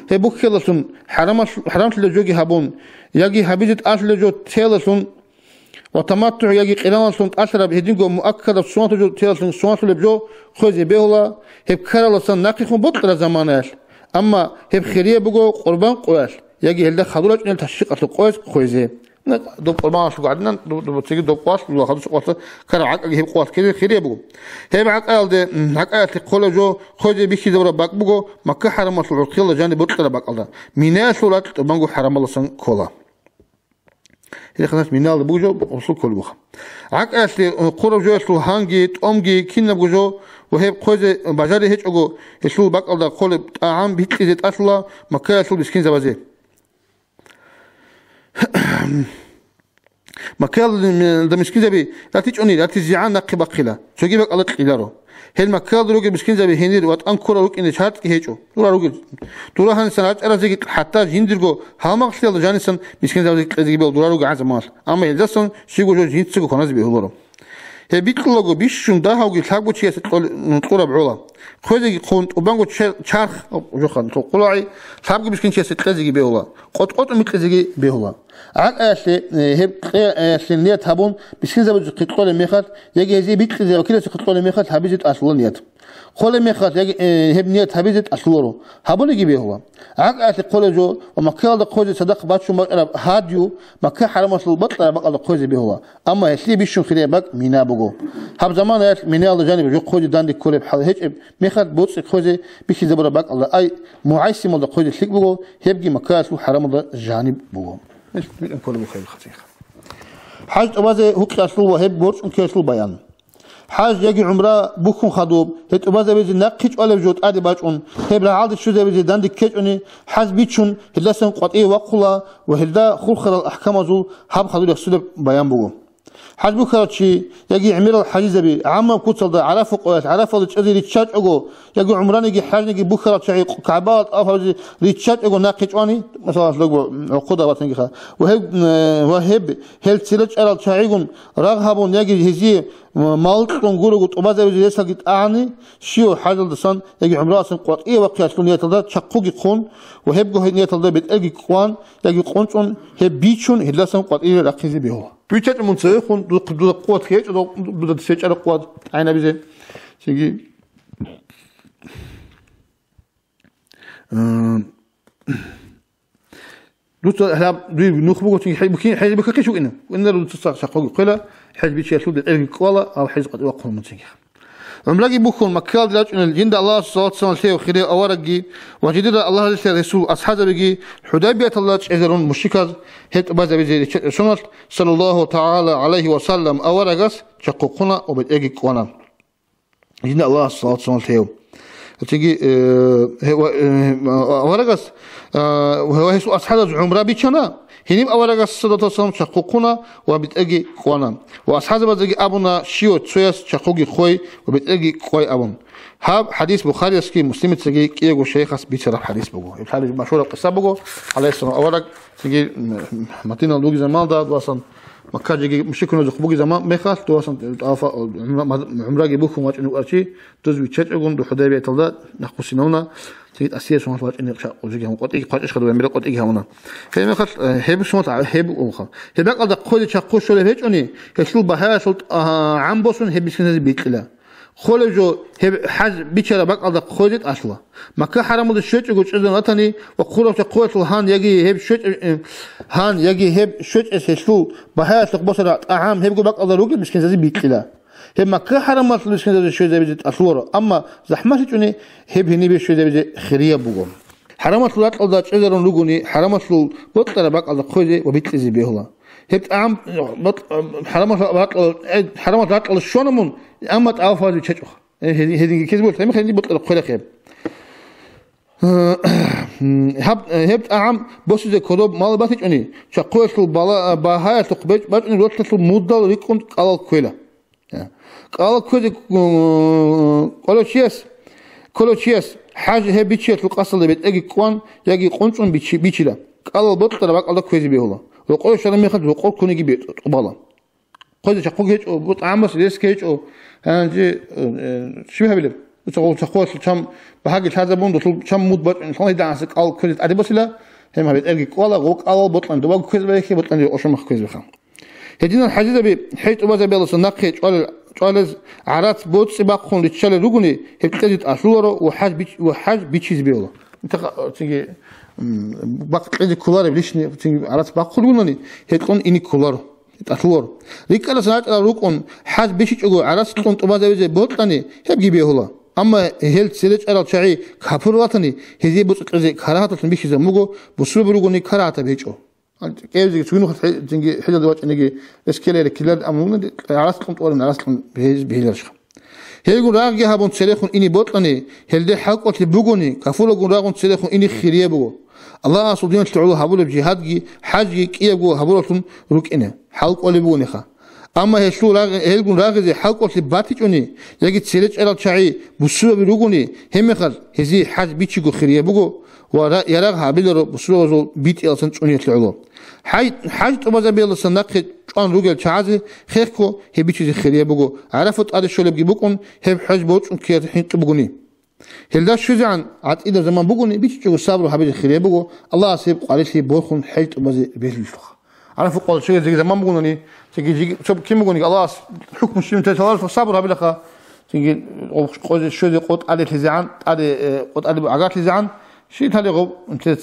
гьеб бухьиялдалъун хӀарамал-, хӀарамлъулеб жоги гьабун, яги гьабизе тӀалъулеб жо теялдалъун, ва таматтугӀ яги къираналъун тӀалъараб гьединго муаккадаб суннатаб жо теялдалъун суннатлъулеб жо хъвезе бегьула, гьеб ккаралдасан нахъехун бокьараб заманаялъ. Амма гьеб хирияб буго къурбан къоялъ яги гьелда хадур рачӀунел ташрикъалъул къоялъ хъвезе. Доб къурбаналъул гӀадинан, доб, доб, цеги доб къоялъ, доб хадусеб къоялъ ккараб гӀакӀаги гьеб къоялъ ккезе хирияб буго. Гьеб гӀакӀаялде, гӀакӀаялъе кколеб жо хъвезе бихьизабураб бакӀ буго Макка хӀарамалъул гӀурхъиялда жаниб бокьараб бакӀалда. Минаялъул ракь тӀубанго хӀарамалдасан ккола. Гьеле ханас миналда бугеб жо, гъусул кколеб буха. ГӀакӀаялъе, э, хъураб жоялъул гьанги, тӀомги, кинабго жо ва гьеб хъвезе бажари гьечӀого, гьелъул бакӀалда хъолеб тӀагӀам бикьизе тӀалъула Маккаялъул мискинзабазе. Маккаялда мискинзаби ратичӀони, ратизегӀан нахъе бахъила, цоги бакӀалда кьеларо. Гьел Маккаялда ругел мискинзаби гьенир ватӀан ккурал рукӀине шартӀги гьечӀо. Дура ругел. Дура гьанисан рачӀаразеги, хӀатта жиндирго гьалмагълъиялда жанисан мискинзабазеги кьезеги бегьула дура ругел гӀан заманалъ. Амма гьелдасан щибго жо жинцаго кваназе бегьуларо. Гьеб бикьулаго бищун дагьавги лъабго чиясе кьол-, кьураб гӀола. Хъвезеги хъун, тӀубанго чер-, чарх, жоха, къулгӀи, лъабго мискин чиясе кьезеги бегьула, къотӀ-къотӀун бикьизеги бегьула. ГӀакъаялъе, э, гьеб кьеялъе ният гьабун, мискинзабазухъе кьолеб мехалъ, яги гьезие бикьизе вакиласухъе кьолеб мехалъ гьабизе тӀалъула ният. Хъолеб мехалъ, яги, э, гьеб ният гьабизе тӀалъуларо, гьабулеги бегьула. ГӀакъаялъе хъолеб жо ва Маккаялда хъвезе цадахъ бачун бакӀараб гьадю Макка хӀарамалъул бокьараб бакӀалда хъвезе бегьула. Амма гьелъие бищун хирияб бакӀ Мина буго. Гьаб заманаялъ Минаялда жаниб жо хъвезе данде кколеб хӀал гьечӀеб мехалъ, боцӀи хъвезе бихьизабураб бакӀалда, ай, МугӀайсималда хъвезе лъикӀ буго, гьебги Маккаялъул хӀарамалда жаниб буго. ХӀаж тӀубазе гьукъиялъул ва гьеб борчӀун ккеялъул баян. ХӀаж яги гӀумра бухьун хадуб, гьеб тӀубазабизе нахъе чӀвалеб жо тӀаде бачӀун, гьеб рагӀалде щвезабизе данде ккечӀони, хӀаж бичун, гьелдасан къватӀиве вахъула ва гьелда хурхарал ахӀкамазул гьаб хадуб рехсолеб баян буго. ХӀаж бухьарав чи яги гӀемерал хӀажизаби гӀаммаб куцалда ГӀарафа къоялъ ГӀарафалда чӀезе риччачӀого, яги гӀумраниги хӀажниги бухьарал чагӀи КагӀбала тӀаваф гьабизе риччачӀого нахъе чӀвани, масала, лъого гӀохъуда ватангиха, ва гьеб, ва гьеб гьел цила чӀарал чагӀигун рагъ гьабун яги гьезие малкьун гурого тӀубазабизе ресалги тӀагӀани, щивав хӀажалдасан яги гӀумралдасан къватӀиве вахъиялъул нияталда чахъуги хъун ва гьебго нияталда бетӀерги кӀван яги къунцӀун, гьеб бичун, гьелдасан къватӀиве рахъизе бегьула. БиччачӀо мун цевехун, дуда, дуда къуват гьечӀо, дуда, дуда цечӀараб къуват тӀагӀинабизе. Цинги, э, дуца гьаб дуй нух буго, цинги хӀел-, бухьи-, хӀел бухьахъе щукӀина. Иннар дуца цо чахъуги хъвела, хӀел бичиялъул бетӀерги кӀвала, гьав хӀел къватӀиве вахъун мун цинги. ГӀумраги бухьун, Маккаялде рачӀунел, жинда Аллагьасул салат-салам лъеяв хире аварагги ва жидеда Аллагьасул ресул асхӀазабиги ХӀудайбияталда чӀезарун мушриказ гьеб тӀубазабизе риччачӀеб соналъ, саллаллагьу тагӀала гӀалайгьи ва саллам, аварагас чахъухъуна ва бетӀерги кӀвана. Жинда Аллагьасул салат-салам лъеяв. Цинги, э, гьев-, э, аварагас, э, ва гьесул асхӀабаз гӀумра бичана, гьениб аварагас салату вассалам чахъухъуна ва бетӀерги кӀвана. Ва асхӀабзабаздаги абуна, щивав цояс чахъуги хъвей ва бетӀерги кӀвай абун. Гьаб хӀадис Бухариясги Муслимицаги кӀиявго шайихас бицараб хӀадис буго. Гьеб лъабиз машгьураб къиса буго, гӀалайгьиссалам авараг, цинги, м, Мадинал вугеб заманалда, дуасан, Маккаялдаги мушрикуназухъ бугеб заман мехалъ, дуасан, тӀавафа-, гӀумра-, гӀумраги бухьун вачӀунев варчи, Дуз виччачӀогун, духӀа Худайбияталда нахъбуссинавуна, цинги тӀасияб соналъ вачӀине къватӀиги гьавуна, къватӀиги хъвачӀищха, дуда гӀемерал къватӀиги гьавуна. Гьеб мехалъ, э, гьеб соналъ гьеб уха. Гьеб бакӀалда хъвезе чахъу щолеб гьечӀони, гьелъул багьаялъул тӀа-, гӀан босун гьеб мискинзабазе бикьила. Хъолеб жо гьеб хӀаж бичараб бакӀалда хъвезе тӀалъула. Макка хӀарамалде щвечӀого чӀезан ватани ва хъурав чахъуялъул гьан яги гьеб щвечӀ-, э, гьан яги гьеб щвечӀес гьелъул багьаялъухъ босараб тӀагӀам гьебго бакӀалда ругел мискинзабазе бикьила. Гьеб Макка хӀарамалъул мискинзабазе щвезабизе тӀалъуларо, амма захӀмалъичӀони гьеб гьенибе щвезабизе хирияб буго. ХӀарамалъул ракьалда чӀезарун ругони, хӀарамалъул бокьараб бакӀалда хъвезе ва бикьизе бегьула. Гьеб тӀагӀам бокь-, хӀарамалъул ракьалда, э, хӀарамалъул ракьалда щвана мун, амма тӀаваф гьабизе виччачӀоха. Э, гьедин-, гьединги ккезе буго, гьеб мехалъ гьениб бокьараб хъвела гьеб. Гьаб, гьеб тӀагӀам босизе кодоб мал батичӀони, чахъуялъул бала-, багьаялъухъ бечӀ-, бачӀунеб ролъалъул мудал рикӀкӀун кӀалал кквела. КӀалал кквезе, кколев чияс, кколев чияс хӀаж гьеб бичиялъул къасалда бетӀерги кӀван яги къунцӀун бичи-, бичила, кӀалал бокьараб бакӀалда кквезе бегьула, рокъове щвараб мехалъ рокъор ккунеги бетӀ-, тӀубала. Хъвезе чахъуги гьечӀо, бутӀа гӀамас ресги гьечӀо. Гьанже, э, щиб гьабилеб? Нуца гъов чахъуялъул чам багьаги лъазабун, досул чам муд бачӀун, лъала гьедигӀанасеб кӀал кквезе тӀаде босила, гьеб гьаб бетӀерги кӀвала, гъов кӀалал бокьани дубаго кквезе бехе, бокьани рокъошамахъ кквезе беха. Гьединал хӀажизаби хӀеж тӀубазабиялдаса нахъе чӀвалел, чӀвалез гӀарац боцӀи бахъун риччалел ругони, гьеб кьезе тӀалъуларо ва хӀаж бич-, ва хӀаж бичизе бегьула. Цинги, м, бахъ кьезе кколареб лишни, цинги гӀарац бахъулгунани, гьеб кьун ине кколаро. ТӀалъуларо. РикӀкӀадасан рачӀарал рукӀун, хӀаж бичичӀого гӀарац кьун тӀубазабизе бокьани, гьебги бегьула. Амма гьел цере чӀарал чагӀи капур ватани, гьезие боцӀи кьезе карагьаталъун бихьизабун буго, бусурбаби ругони карагьатаб гьечӀо. КӀиявзеги цогидаб нухалъ хӀи-, цинги хӀилалда вачӀаниги, эскеларе килалде амрулна, гӀарац кьун тӀоларин, гӀарац кьун гьез бегьиларищха. Гьелгун рагъги гьабун церехун ине бокьани, гьелде хӀалкӀолъи бугони, кафуралгун рагъун церехун ине хирияб буго. Аллагьасул диналъе гӀоло гьабулеб жигьадги, хӀажги кӀиябго гьабураллъун рукӀине, хӀалкӀолеб бугониха. Амма гьелъул рагъ-, гьелгун рагъизе хӀалкӀолъи батичӀони, яги цере чӀарал чагӀи бусурбаби ругони, гьебмехалъ гьезие хӀаж бичиго хирияб буго ва ра-, ярагъ гьабиларо бусурбабазул битӀиялдасан чӀуниялъе гӀоло. ХӀай-, хӀаж тӀубазабиялдасан нахъе чӀван ругел чагӀазе хехго гьеб бичизе хирияб буго, ГӀарафа тӀаде щолебги букӀун, гьеб хӀеж борчӀун ккеялъ хӀинкъи бугони. Гьелда щвезегӀан гӀатӀидаб заман бугони, бичичӀого сабру гьабизе хирияб буго, Аллагьас гьеб къварилъи борхун хӀеж тӀубазе бегьулелъулха. ГӀарафа къоялъ чӀезе заман бугони, цинги жиги-, цо кин бугониги, Аллагьас хӀукму щиб тесаларелъул сабру гьабилаха, цинги къо-, къозе щвезе къо тӀаделъизегӀан, тӀаде, э, къо тӀаде агарлъизегӀан, щитали гъоб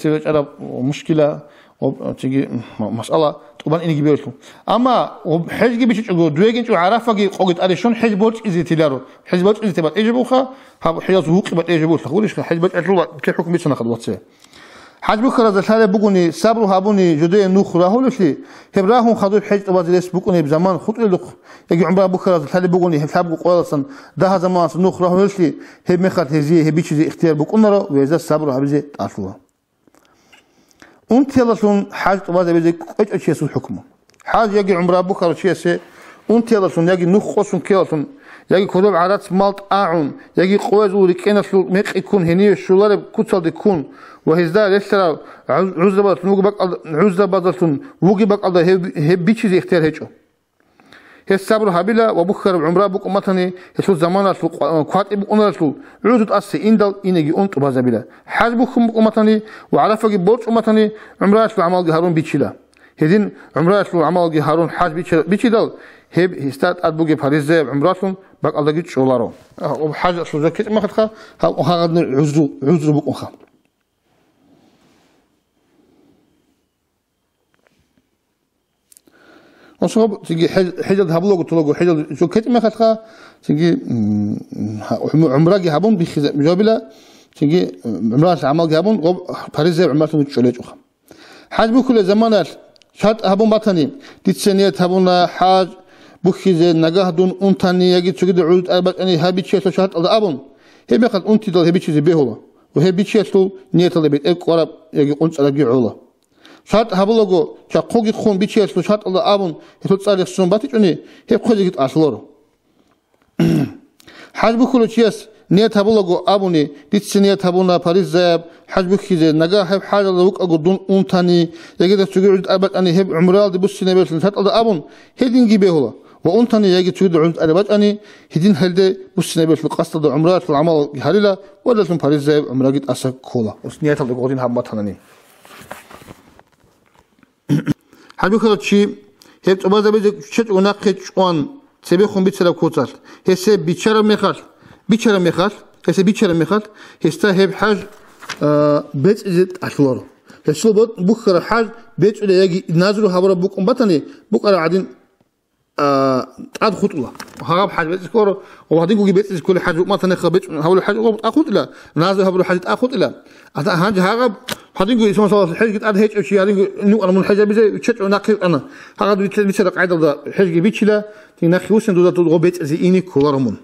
цеве чӀараб мушкила, гъоб, цинги м-, масъала тӀубан инеги бегьулъул. Амма гъоб хӀежги бичичӀого, дуегинчӀо ГӀарафаги къоги тӀаде щун, хӀеж борчӀизе тиларо. ХӀеж борчӀизе те батӀежабулха, гьаб хӀежалъул гьукъи батӀежабулха. Гурищха, хӀеж борчӀалъул те хӀукму бицанаха дугьаца. ХӀаж бухьаразда лъалеб бугони, сабру гьабуни жидее нух рагьулелъи, гьеб рагьун хадуб хӀеж тӀубазе рес букӀунеб заман хутӀулелъухъ, яги гӀумра бухьаразда лъалеб бугони, гьеб лъабго къоялдасан дагьа заманалдаса нух рагьулелъи, гьебмехалъ гьезие гьеб бичизе ихтияр букӀунаро ва гьезда сабру гьабизе тӀалъула. Унтиялдалъун хӀаж тӀубазабизе кӀвечӀев чиясул хӀукму. ХӀаж яги гӀумра бухьарав чиясе унтиялдалъун яги нух къосун ккелалъун, яги кодоб гӀарац мал тӀагӀун, яги къоязул рикӀкӀеналъул мекъи ккун гьениве щолареб куцалде ккун ва гьезда релълъарал гӀуз-, гӀузрабазалъун вугеб бакӀалда, гӀузрабазалъун вугеб бакӀалда гьеб, гьеб бичизе ихтияр гьечӀо. Гьес сабру гьабила ва бухьараб гӀумра букӀун батани, гьелъул заманалъул къва-, кватӀиб букӀунарелъул гӀузру тӀаса индал инеги ун тӀубазабила. ХӀаж бухьун букӀун батани ва ГӀарафаги борчӀун батани, гӀумраялъул гӀамалги гьарун бичила. Гьедин гӀумраялъул гӀамалги гьарун хӀаж бича-, бичидал, гьеб гьесда тӀад бугеб паризаяб гӀумралъун бакӀалдаги чӀоларо. Гьаб хӀажалъул жо ккечӀеб мехалъха, гьаб гьагъадинаб гӀузру, гӀузру букӀунха. Ва цинги хӀеж-, хӀежалда гьабулаго толаго, хӀежалда жо ккечӀеб мехалъха, цинги, м, гьа-, гӀум-, гӀумраги гьабун биххизабила, цинги, м, гӀумраялъ гӀамалги гьабун, гъоб паризаяб гӀумралъун чӀолечӀоха. ХӀаж бухьулеб заманалъ шартӀ гьабун батани, дица ният гьабуна хӀаж бухьизе, нагагь дун унтани яги цогидал гӀузру тӀад бачӀани гьаб бичиялъул шартӀалда абун, гьебмехалъ унтидал гьеб бичизе бегьула ва гьеб бичиялъул нияталда бетӀер кӀвараб яги къунцӀарабги гӀола. ШартӀ гьабулаго, чахъуги хъун бичиялъул шартӀалда абун, гьелъул цӀар рехсон батичӀони, гьеб хъвезеги тӀалъуларо. ХӀаж бухьулев чияс ният гьабулаго абуни, дица ният гьабуна паризаяб хӀаж бухьизе, нагагь гьеб хӀажалда вукӀаго дун унтани, яги дас цоги гӀуз тӀад бачӀани гьеб гӀумраялде буссинабиялъул шартӀалда абун, гьединги бегьула, ва унтани яги цогидал гӀуз тӀад бачӀани, гьедин гьелде буссинабиялъул къасдалда гӀумраялъул гӀамал гьарила ва гьелдалъун паризаяб гӀумраги тӀаса ккола. Ус нияталда гъодин гьаб батанани. ХӀаж бухьарав чи гьеб тӀубазабизе чӀечӀого нахъе чӀван цебехун бицараб куцалъ, гьесие бичараб мехалъ, бичараб мехалъ, гьесие бичараб мехалъ, гьесда гьеб хӀаж, а, бецӀизе тӀалъуларо. Гьесул бо-, бухьараб хӀаж бецӀулеб яги назру гьабураб букӀун батани, букӀараб гӀадин, а, тӀад хутӀула. Гьаб хӀаж бецӀизе ккола, ва гьадингоги бецӀизе кколеб хӀаж букӀун батаниха, бецӀун гьабулеб хӀаж гъоб тӀад хутӀила, назру гьабулеб хӀаж тӀад хутӀила. Гьанже гьагъаб гьадинго исламалъ хӀежги тӀад гьечӀев чи гьадинго нукъана мун хӀежабизе, чӀечӀо нахъе вукӀана. Гьагъад бицараб къайдалда хӀежги бичила, дин нахъе вуссин дуда гъоб бецӀизе ине кколаро мун.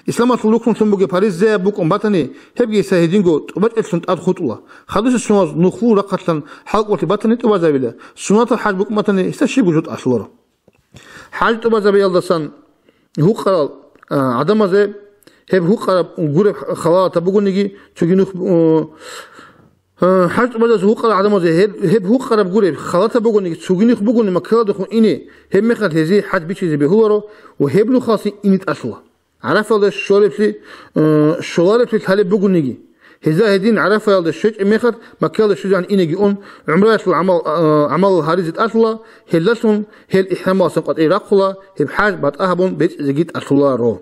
Исламалъул рукнлъун бугеб паризаяб букӀун батани, гьебги гьесда гьединго тӀубачӀеллъун тӀад хутӀула. Хадусеб соналъ нухлул рахъалъан хӀалкӀолъи батани тӀубазабила, суннатаб хӀаж букӀун батани, гьесда щибго жо тӀалъуларо. ХӀаж тӀубазабиялдасан гьукъарал, а, гӀадамазе гьеб гьукъараб гуреб халалатаб бугониги, цоги нух, а, а, хӀаж тӀубазабиялдаса гьукъарал гӀадамазе гьеб, гьеб гьукъараб гуреб халалатаб бугониги, цоги нух бугони Маккаялдехун ине, гьебмехалъ гьезие хӀаж бичизе бегьуларо ва гьеб нухалъе ине тӀалъула. ГӀарафаялда щолеблъи, э, щолареблъи лъалеб бугониги, гьезда гьедин ГӀарафаялда щвечӀеб мехалъ Маккаялда щвезегӀан инеги ун, гӀумраялъул гӀамал, э, гӀамалал гьаризе тӀалъула, гьелдалъун гьел ихӀрамалдасан къватӀире рахъула, гьеб хӀаж батӀа гьабун бецӀизеги тӀалъуларо.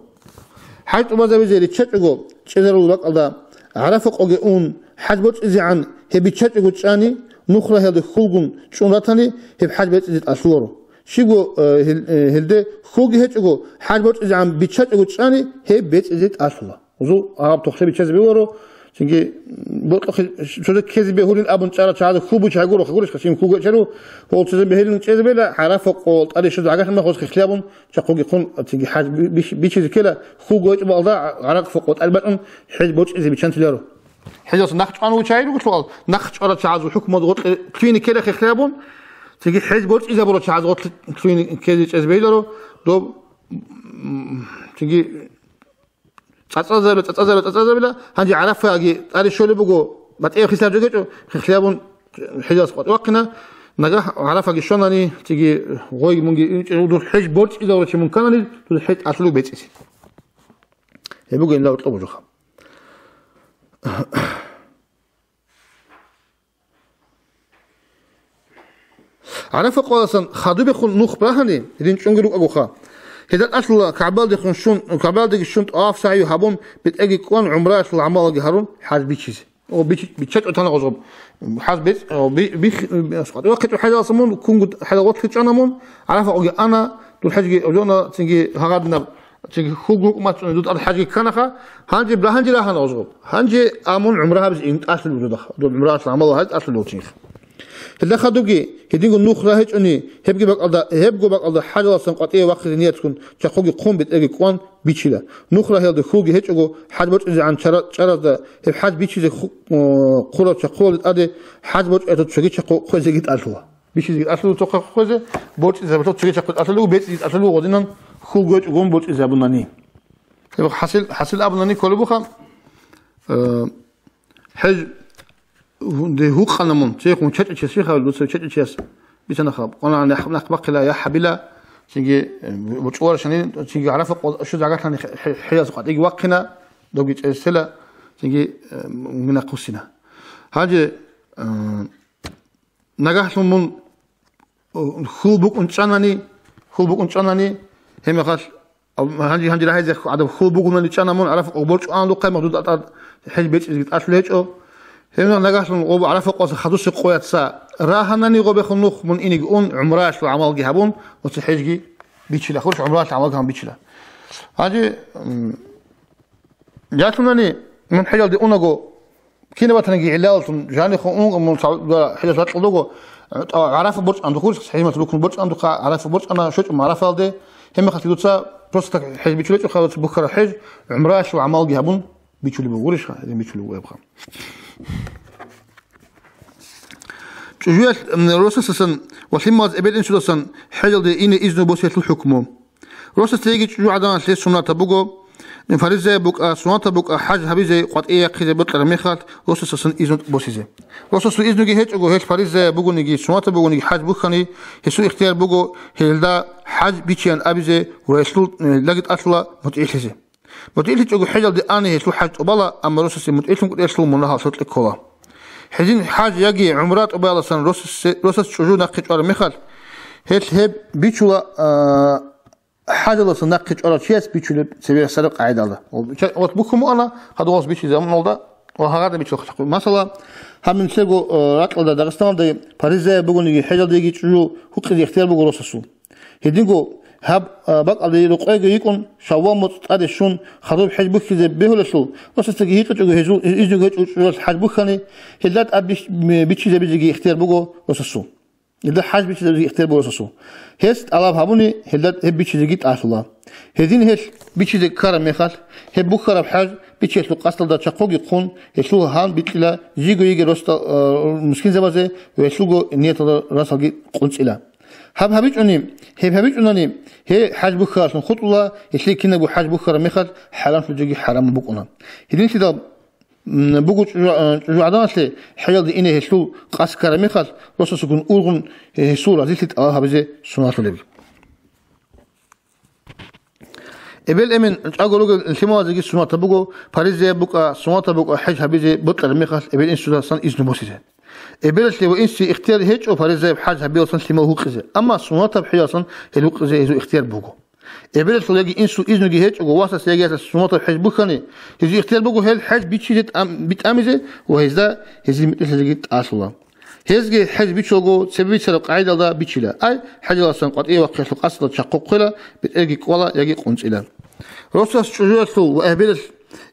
ХӀаж тӀубазабизе риччачӀого чӀезарулеб бакӀалда, ГӀарафа къоги ун, хӀаж борчӀизегӀан гьеб биччачӀого чӀани, нух рагьиялда хьулгун чӀун ратани, гьеб хӀаж бецӀизе тӀалъуларо. Щибго, э, гьел-, э, гьелде хьулги гьечӀого, хӀаж борчӀизегӀан биччачӀого чӀани, гьеб бецӀизе тӀалъула. Гьезул гьаб тухлъи биччазе бегьуларо, Цинги бокьухъе цода ккезе бегьулин абун чӀара чагӀазда хьул бучи гьагуро, хагурищха, цин хьул гьечӀару, гьол цода бегьулин чӀезе бела, ГӀарафа къо тӀаде щвезегӀан гьагарлъи махалъ хихлъи абун, чахъуги хъун, цинги хӀаж би-, бич-, бичизе ккела, хьул гьечӀо бакӀалда ГӀарафа къо тӀаде бачӀун хӀеж борчӀизе биччан тиларо. ХӀежалъ нахъ чӀван вучай ругелъул, нахъ чӀвара чагӀазул хӀукмуялда гъоркье лъугьине ккела хихлъи абун, цинги хӀеж борчӀизабура чагӀаз гъоркье лъугьине ккезе чӀезе бегьиларо, доб, м, цинги цӀацӀазабила, цӀацӀазабила, цӀацӀазабила, гьанже ГӀарафаги тӀаде щолеб буго, батӀияб хислъи гьечӀо, хихлъи абун хӀежалъ къватӀивахъина, нагагь ГӀарафаги щванани, цинги гъой мунги инчӀел дур хӀеж борчӀизабурав чи мун кканани, дур хӀеж тӀалъулев бецӀизе. Гьеб буго инда гьоркьоб божуха. ГӀарафа къоялъан хадубехун нух бахани, гьедин чӀунги рукӀагоха. Гьезда тӀалъула КагӀбаялдехун щун, КагӀбаялдеги щун тӀаваф-сагӀю гьабун, бетӀерги кӀван, гӀумраялъул гӀамалаги гьарун, хӀаж бичизе. О, бич-, биччачӀо тана гъозгъоб. ХӀаж бецӀ-, о, би-, бих-, аскъатӀи вахъичӀо хӀежалъа мун, кунгу хӀежал гъотлъи чӀана мун, ГӀарафа къоги ана, дур хӀежги гьожона, цинги гьагъадинаб Цинги хьул гукъ мацӀуни дуда хӀажги кканаха, гьанже, гьанже рагьана гъозгъоб. Гьанже амун гӀумра гьабизе ин тӀалъулев дуда, доб гӀумраялъ гӀамал гьабизе тӀалъулев чинха. Гьелда хадубги, гьединго нух рагьечӀони, гьебги бакӀалда, гьебго бакӀалда хӀажаласан къватӀиве вахъизе ниятгун, чахъуги хъун бетӀерги кӀван бичила. Нух рагьиялда хьулги гьечӀого, хӀаж борчӀизе гӀан чара-, чаразда гьеб хӀаж бичизе ху-, хъурав чахъуялде тӀаде хӀаж борчӀиялъул цоги чахъу хъвезеги тӀалъула. Бичизеги тӀалъулев цохъа хъвезе, борчӀизабулъул цоги чахъу тӀалъулев, бецӀизе тӀалъулев гъодинан хьул гьечӀогун борчӀизабунани. Гьеб хӀасил, хӀасил абунани кколебуха, э, хӀеж гьунде гьукъана мун, цейхун чачӀичияс щихъ гьавил, дуца чачӀичияс бицана хаб. Къвана нахъ, нахъ бахъила, я хӀабила, цинги, э, бу-, бучӀула рашани, цинги ГӀарафа къо-, щуз гӀагарлъани хӀе-, хӀе-, хӀеяз къватӀиги вахъина, доги чӀезтела, цинги, э, мунги нахъ вуссина. Гьанже, э, Нагагьлъун мун, о, хьул букӀун чӀанани, хьул букӀун чӀанани, гьеб мехалъ, гьанже, гьанже рагьизе гӀадаб хьул бугунани чӀана мун, ГӀарафа къо борчӀун духъе, махъ дуда тӀад хӀеж бецӀизеги тӀалъулеб гьечӀо. Гьеб мехалъ нагагьлъун гъоб ГӀарафа къоялъа хадусе къояца рагьанани гъобехун нух мун инеги ун, гӀумраялъул гӀамалги гьабун, оци хӀежги бичила, хурш гӀумраялъул гӀамалги гьабун бичила. Гьанже, м, Ялъунани мун хӀежалде унаго, кинаб батаниги гӀиллаллъун жанихъун унгун мун савда хӀежалъ ракьалдаго, тӀа-, ГӀарафа борчӀан духур, хӀежмат рукун борчӀан духа, ГӀарафа борчӀана, щочӀун ГӀарафаялде, гьеб мехалъ дуца просто так хӀеж бичулечӀо, хадуца бухьараб хӀеж, гӀумраялъул гӀамалги гьабун бичулеб бугурищха, гьедин бичулеб бугебха. ЧӀужуялъ, м, росасасан ва лъималаз эбел-инсудасан хӀежалде ине изну босиялъул хӀукму. Росасда йиги чӀужугӀаданалъе суннатаб буго, фаризаяб букӀа, суннатаб букӀа хӀаж гьабизе, къватӀие яхъизе бокьараб мехалъ, росасасан изну босизе. Росасул изнуги гьечӀого, гьелъ фаризаяб бугониги, суннатаб бугониги хӀаж бухьани, гьесул ихтияр буго гьелда хӀаж бичеян абизе ва гьелъул, э, лаги тӀалъула мутӀигӀлъизе. МутӀигӀлъичӀого хӀежалде ани гьелъул хӀаж тӀубала, амма росасе мутӀигӀлъун кӀудиялъул мунагьал лъукье ккола. Гьедин хӀаж яги гӀумра тӀубаяласан росасе, росас чӀужу нахъе чӀвараб мехалъ, гьелъ гьеб бичула, а, хӀажаласан нахъе чӀварав чияс бичулеб цебе гьесараб къагӀидалда. Ва бича-, вот бухьун муана, хадугъас бичизе амуналда ва гьагъарда бичулахъе. Масала, гьаб нилъего, а, ракьалда Дагъистаналда паризаяб бугониги, хӀежалдеги чӀужу гьукъизе ихтияр буго росасул. Гьединго гьаб, а, бакӀалде рокъойги йикӀун, Шаввал моцӀ тӀаде щун, хадуб хӀеж бухьизе бегьулелъул, росасдаги гьикъичӀого гьезул, гьезул гьечӀо чӀужуялъ хӀеж бухьани, гьелда тӀад бич-, бичизабизеги ихтияр буго росасул. Гьелда хӀеж бичизабизеги ихтияр буго росасул. Гьес тӀалаб гьабуни, гьелда гьеб бичизеги тӀалъула. Гьедин гьелъ бичизе ккараб мехалъ, гьеб бухьараб хӀеж бичиялъул къасдалда чахъуги хъун, гьелъул гьан бикьила, жиго йигел росда, а, мискинзабазе ва гьелъулго нияталда расалги къунцӀила. Гьаб гьабичӀони, гьеб гьабичӀунани, гьей хӀеж бухьаралъун хутӀула, гьелъие кинабго хӀеж бухьараб мехалъ хӀарамлъулъеги хӀарамаб букӀуна. Гьединлъидал, м, буго чӀужу-, а, чӀужугӀаданалъе хӀежалде ине гьелъул къасд ккараб мехалъ, росасуккун ургъун гьесул разилъи тӀалаб гьабизе суннатлъулеб. Эбел-эмен чӀаго ругел лъималазеги суннатаб буго, паризаяб букӀа, суннатаб букӀа хӀеж гьабизе бокьараб мехалъ эбел-инсудасан изну босизе. Эбелалъе ва инсуе ихтияр гьечӀо паризаяб хӀеж гьабиялсан лъимал гьукъизе, амма суннатаб хӀежалсан гьел гьукъизе гьезул ихтияр буго. Эбелалъул яги инсул изнуги гьечӀого васас яги ясас суннатаб хӀеж бухьани, гьезул ихтияр буго гьел хӀеж бичизе тӀам-, битӀамизе ва гьезда гьезие мутӀигӀлъизеги тӀалъула. Гьезги хӀеж бичулго цебе бицараб къагӀидалда бичила, ай, хӀежаласан къватӀиве вахъиялъул къасдалда чахъу хъвела, бетӀерги кӀвала яги къунцӀила. Росас чӀужуялъул ва эбелалъ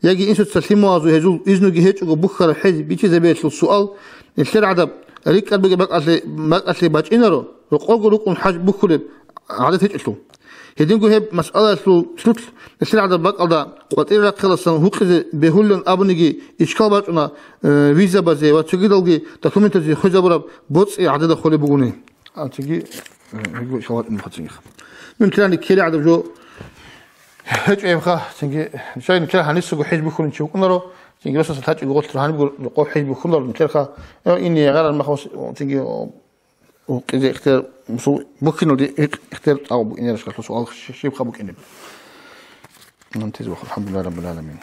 яги инсуца лъималазул гьезул изнуги гьечӀого бухьараб хӀеж бичизабиялъул суал, нилъер гӀадаб рикӀкӀад бугеб бакӀалъе, бакӀалъе бачӀинаро, рокъого рукӀун хӀеж бухьулеб гӀадат гьечӀелъул. Гьединго гьеб масъалаялъул лъулъ нилъер гӀадаб бакӀалда къватӀире рахъаласан гьукъизе бегьулилан абуниги ишкал бачӀуна, э, визабазе ва цогидалги документазе хвезабураб боцӀи гӀадада холеб бугони. А, цинги, э, гьего ишкал бачӀун буго цинги. Нилъерани ккеле гӀадаб жо гьечӀо гьебха, цинги, шай нилъер гьанисего хӀеж бухьулин чи вукӀунаро, цинги росасда лъачӀого гъорлъ гьанибго къо хӀеж бухьуларо нилъерха, э, ине гъаран махалъ, цинги, Укъизе ихтияр, мусул букиналде ихтияр тӀагъ букӀинарищ, хъалъу суал щибха букӀинеб? Нантиз ва алхамдулиллагьи раббил гӀаламин.